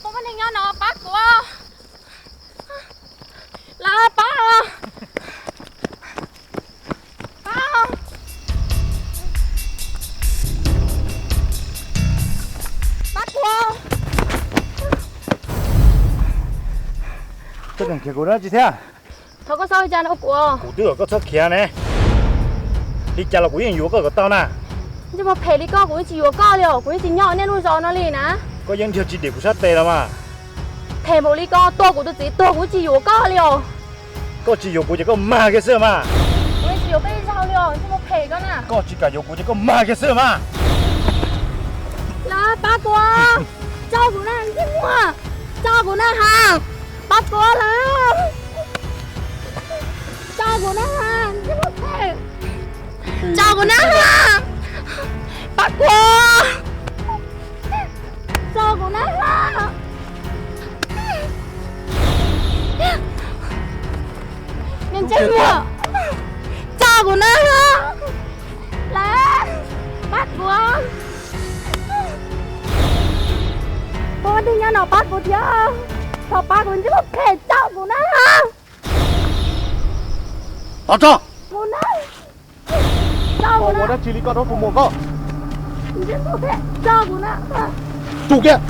Puas muaj neeg nyob no pab kuv? Lawv pab, pab, pab kuv. Koj tseem khiav kuv dab tsi thiab? Thov koj txhob ua li cas no kuv. Kuv twb kom koj txhob khiav ne. Li cas los kuv yeej yuav koj kom tau na. Ntsej muag phem li koj, kuv yeej tsis yuav koj li os, kuv yeej tsis nyob nej lub zos no li na. Koj yeej dhia tsis dim kuv sab tes los mas. Phem npaum li koj, tuag kuv tus txiv tuag kuv tsis yuav koj li os. Koj tsis yuav kuv ces koj mag kiag xwb mas. Kuv yeej tsis yuav koj ib zaug li os, ntsej muag phem koj na. Koj tsis kam yuav kuv ces koj mag kiag xwb mas. Lawv pab kuv, tso kuv na, ntsej muag, tso kuv na ha, pab kuv lawv, tso kuv na ha, ntsej muag phem, tso kuv na ha, pab kuv, tso kuv na ha. Ntsej muag, tso kuv na ha, lawv pab kuv. Puas muaj neeg nyob no pab kuv thiab, thov pab kuv, ntsej muag phem, tso kuv na ha. Tso, tso. Kuv na, tso kuv na. Ua dab tsi li koj rov tus muam koj? Ntsej muag phem, tso kuv na. Tus kiag.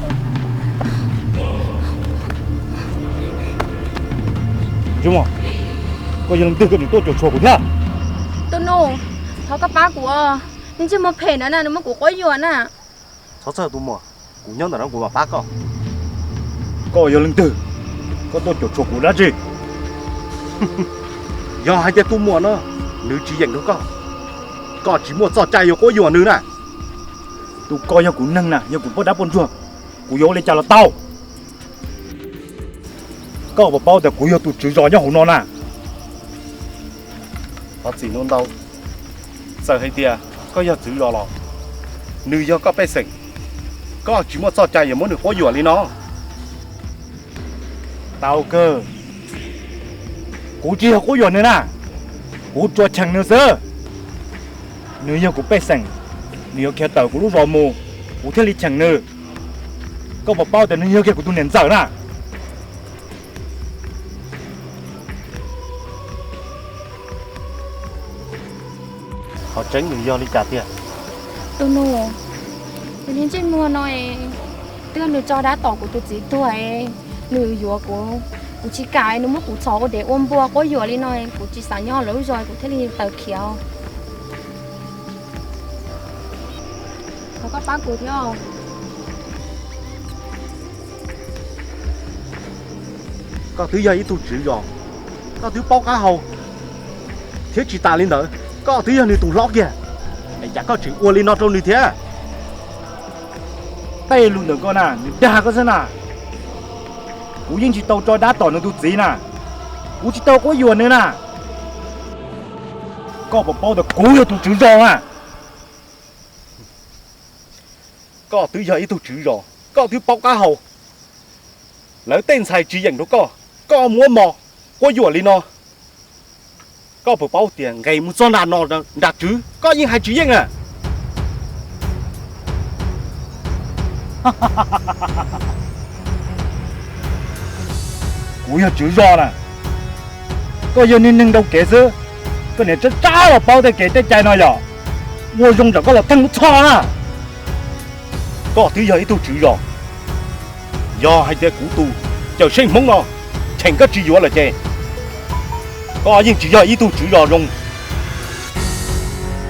Ntsej muag, koj yog leej twg koj tseem tuaj cuam tshuam kuv thiab? Tus nus, thov koj pab kuv, ntsej muag phem ntawd na, nws muab kuv quab yuam na. Txhob txhawj tus muam, kuv nyob ntawm no kuv mam pab koj. Koj yog leej twg? Koj tuaj cuam tshuam kuv dab tsi? Yog hais tias tus muam no nws tsis yeem nrog koj, koj tsis muaj txoj cai yuav quab yuam nws na. Tus ko yog kuv neeg na, yog kuv poj dab poj ntsuag, kuv yuav ua li cas los tau. Koj puas paub tias kuv yog tus tswv zos nyob hauv no na? Thov txim ntau ntau, txawm hais tias koj yog tswv zos los nws yog koj pej xeem, koj tsis muaj txoj cai yuav muab nws quab yuam li no. Tau kawg, kuv tsis yog quab yuam nws na, kuv tsuas cheem nws xwb. Nws yog kuv pej xeem, nws yuav khiav tawm kuv lub zos mus, kuv thiaj li cheem nws. Koj puas paub tias nws yog kiag kuv tus niam ntxawm na? Qhov tseeb nws yog li cas tiag? Tus nus, tus niag ntsej muag no, twb yog nws tso dab tom kuv tus txiv tuag, nws yuav kuv, kuv tsis kam nws muab kuv txhom ua dev ua npua quab yuam li no, kuv tsis xav nyob lawv lub zos, kuv thiaj li tawm khiav. Thov koj pab kuv thiab. Koj twb yog ib tug tswv zos, koj twb paub qab hau, thiab tsis tas li ntawd koj twb yog nws tus hlob kiag, es cas koj tseem ua li no rau nws thiab? Tej lus ntawm koj na, nws dag koj xwb na. Kuv yeej tsis tau tso dab tom nws tus txiv na, kuv tsis tau quab yuam nws na. Koj puas paub tias kuv yog tus tswv zos na? Koj twb yog ib tug tswv zos, koj twb paub qab hau, lawv tej ntxhais tsis yeem rau koj, koj muab mos quab yuam li no. Koj puas paub tias nqes mus txog nram no nram tswv koj yeej hais tsis yeej na? Kuv yog tswv zos na, koj yog niag neeg nrau kev xwb, koj niam tsab tsab los paub tej kev tej cai no yom. Ua zoo tsam koj los theej lub txhoj na. Koj twb yog ib tug tswv zos, yog hais tias kuv tus Cawm Seej Hmoob no cheem koj tsis yuav lawm ces koj yeej tsis yog ib tug tswv zos zoo.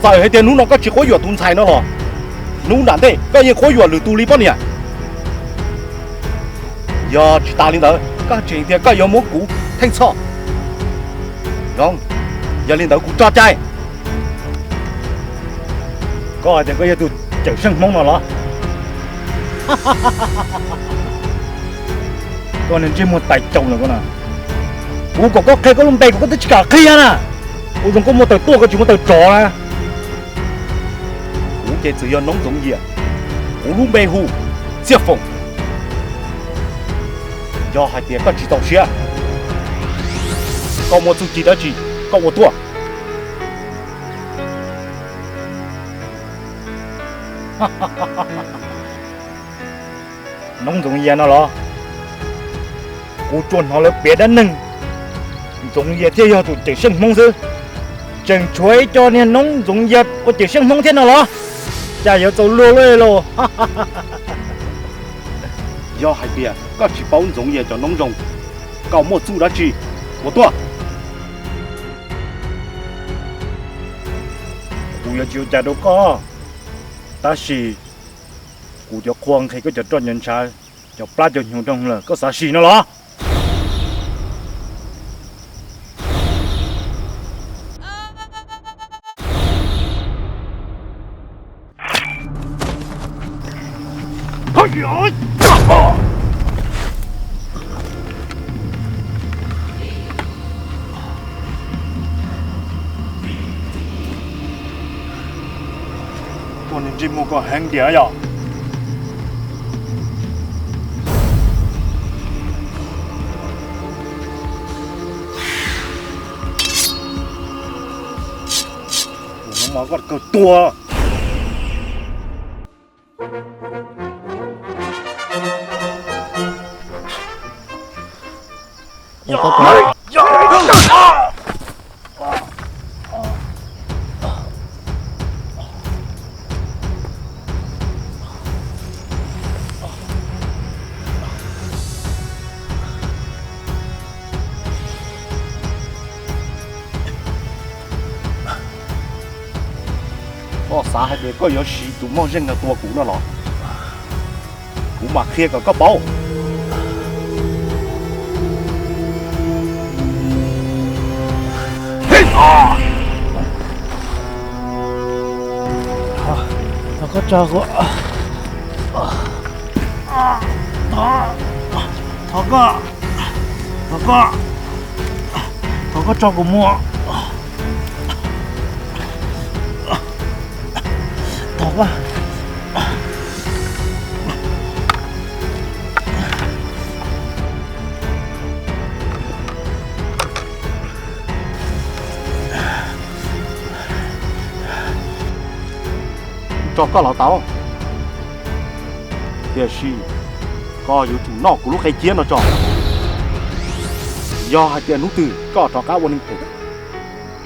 Txawm hais tias hnub no koj tsis quab yuam tus ntxhais no los hnub nram ntej koj yeej quab yuam lwm tus li poj niam. Yog tsis tas li ntawd koj tseem tias koj yuav muab kuv theej txhoj. Zoo, yog li ntawd kuv tso cai. Koj hais tias koj yog tus Cawm Seej Hmoob no los? Koj niag ntsej muag tais caus lawm koj na. Kuv kom koj qhia koj lub npe kuv koj twb tsis kam qhia na. Ua zoo koj muaj taws tuaj koj tsis muaj taws tsov na. Kuv ces txawm yog Noob Ntxoov Yias, kuv lub npe hu Txiaj Foom. Yog hais tias koj tsis txaus siab, koj muaj txuj ci dab tsi koj ua tuaj. Noob Ntxoov Yias no los? Kuv tsuas hnov lawv piav dab neeg, Ntxoov Yias thiaj yog tus Cawm Seej Hmoob xwb. Tseem tshuav ib co niag Noob Ntxoov Yias ua Cawm Seej Hmoob thiab no los? Cas yuav txaus luag luaj li lauj. Yog hais tias koj tsis paub Ntxoov Yias cov noob zoo, koj muaj txuj dab tsi ua tuaj. Kuv yuav tsis ua cas rau koj, tab sis kuv cov qhua nqhis koj cov roj cov ntshav, cov plab cov hnyuv rau lawm koj xav sim no los? Koj niag ntsej muag koj heev tiag yog. Ua no mas koj kawg tuag. Koj xav hais tias koj yuav siv tus moj zeej no tua kuv no los? Kuv mam qhia kom koj paub. Thov koj tso kuv, thov koj, thov koj, thov koj tso kuv mus. Thov koj. Tso koj los tau, tiam sis Koj yuav tsum noj kuv lub qe ciab no tso. Yog hais tias hnub twg koj rov qab ua neeg phem,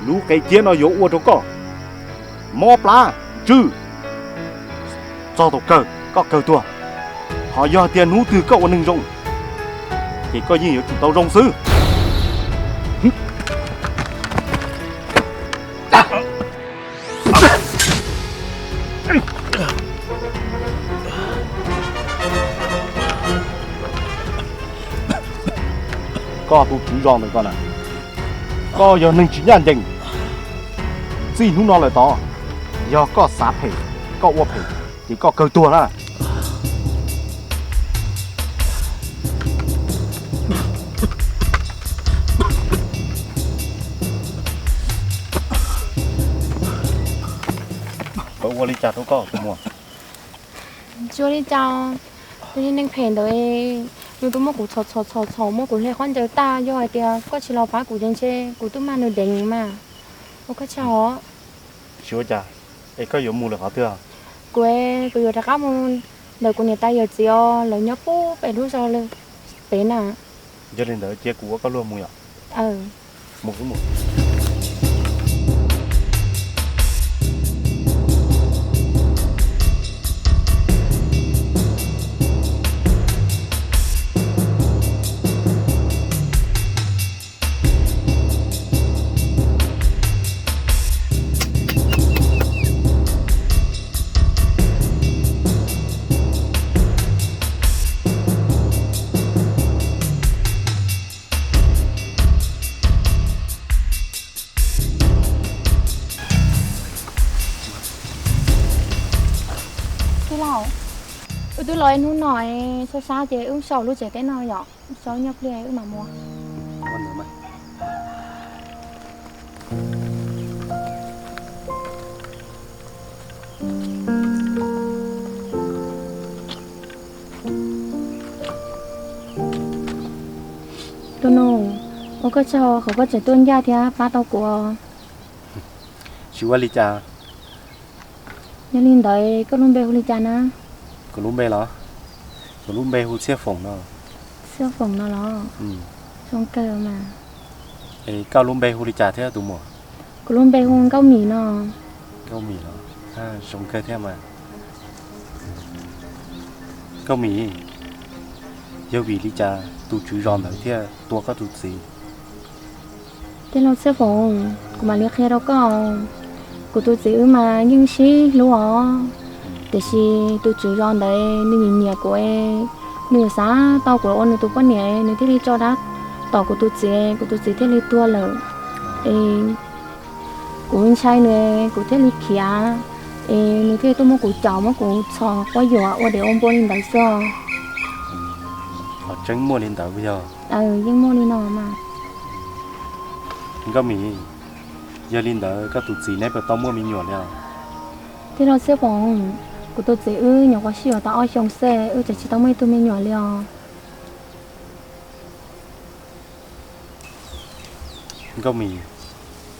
lub qe ciab no yuav ua rau koj mob plab ntsw txog thaum kawg koj kawg tuag. Ho yog hais tias hnub twg koj ua neeg zoo, ces koj yeej yuav tsum tau zoo xwb. Koj tus tswv zos ntawm ko na, koj yog neeg tsis ncaj ncees. Txij hnub no lawm tod, yog koj xav phem, koj ua phem, ces koj kawg tuag na. Ua li cas rau koj tus muam? Tsis ua li cas, tus neeg phem ntawd, nws twb muab kuv txhom txhom txhom txhom muab kuv hle khaub ncaws tag, yog hais tias koj tsis los pab kuv ces ntshe kuv twb mag nws deev mas. Ua koj tsis hov. Tsis ua cas, es koj yuav mus lawm qhov twg? Kuv, kuv yuav rov qab mus ntawm kuv niam tais yawm txiv os, lawv nyob puag pem lub zos pem na. Yog li ntawd cia kuv ua koj luag mus yom. Mus kuv mus. Tij laug, wb twb los ib hnub no, sab sab ces wb so lub tsev teb no yom, so nyob pliag wb mam mus. Tus nus, ua koj tsaug qhov koj tseem tuaj ncaj thiab pab tau kuv. Tsis ua li cas. Yog li ntawd koj lub npe hu li cas na? Kuv lub npe los? Kuv lub npe hu Txhiaj Foom no. Txhiaj Foom no los? Zoo kawg mas. Es koj lub npe hu li cas thiab tus muam? Kuv lub npe hu Nkauj Mim no. Nkauj Mim los? Zoo kawg thiab mas. Nkauj Mim, yog vim li cas tus tswv zos ntawd thiaj tua koj tus txiv? Tij laug Txhiaj Foom, kuv mam li qhia rau koj. Kuv tus txiv wb mas yeej sib hlub os, tiam sis tus tswv zos ntawd nws nyiam nyiam kuv, nws yuav xav tau kuv ua nws tus poj niam, nws thiaj li tso dab tom kuv tus txiv, kuv tus txiv thiaj li tuag lawm. Es kuv ntshai nws, kuv thiaj li khiav, es nws thiaj tuaj muab kuv caum, muab kuv txhom quab yuam ua dev ua npua li ntawd xwb. Tseeb muaj li ntawd yog? Yeej muaj li no mas. Nkauj Mim, yog li ntawd koj tus txiv neb puas tau muaj me nyuam li os? Tij laug Txhiaj Foom, kuv tus txiv wb nyuam qhuav sib yuav tau ob xyoos xwb, wb tseem tsis tau muaj ib tug me nyuam li os. Nkauj Mim,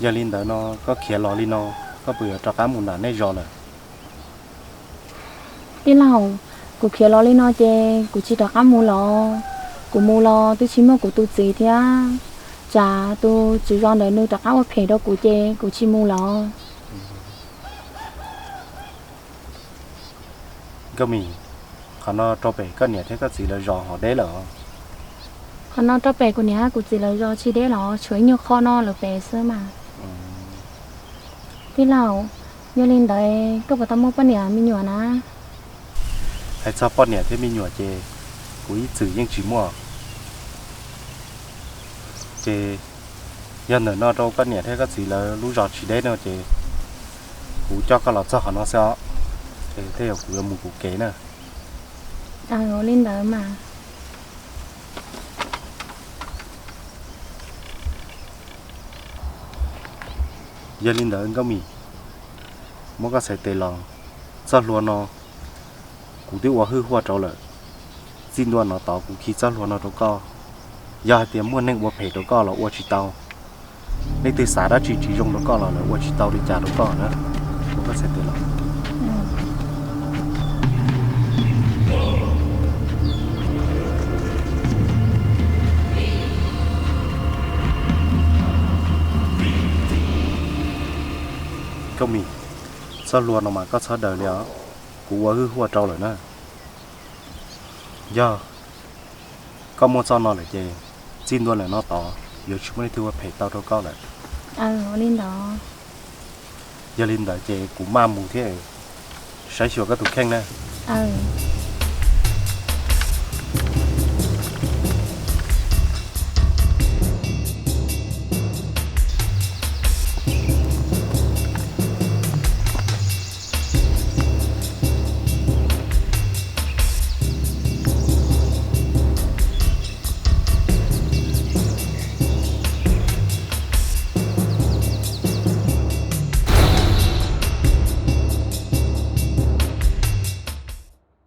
yog li ntawd no koj khiav los li no, koj puas yuav rov qab mus nram nej zos lawm? Tij laug, kuv khiav los li no ces kuv tsis rov qab mus los. Kuv mus los twb tsis muaj kuv tus txiv thiab, tsam tus tswv zos ntawd nws rov qab ua phem rau kuv ces kuv tsis mus los. Nkauj Mim, qhov no rau pem koj niam thiab koj txiv lawv zos ho deb lawm? Qhov no rau pem kuv niam kuv txiv lawv zos tsis deb los, tshuav ib nyuag qho no lawm pem xwb mas. Tij laug, yog li ntawd koj puas tau muaj poj niam me nyuam na? Hais txog poj niam thiab me nyuam ces kuv ib txwm yeej tsis muaj. Ces yog ntawm no rau koj niam thiab koj txiv lawv lub zos tsis deb no ces kuv coj koj los txog qhov no xwb os. Ces tej zaum kuv yuav mus kuv kev na. Li ntawd mas. Yog li ntawd Nkauj Mim, muab koj txhais tes los, txoj hlua no kuv twb ua hwj huaj rau lawm. Txij ntua no tod kuv khi txoj hlua no rau koj. Yog hais tias muaj neeg ua phem rau koj los ua tsis tau, leej twg xav dab tsi tsis zoo rau koj los lawv ua tsis tau li cas rau koj na. Muab koj txhais tes los. Txoj hlua no mas koj txhob daws li os, kuv ua hwj huaj rau lawm na. Yog koj muaj txoj no lawm ces txij ntua ntawm no tod yuav tsis muaj leej twg ua phem tau rau koj lawm. Yog li ntawd ces kuv maj mus thiab, saib xyuas koj tus kheej na.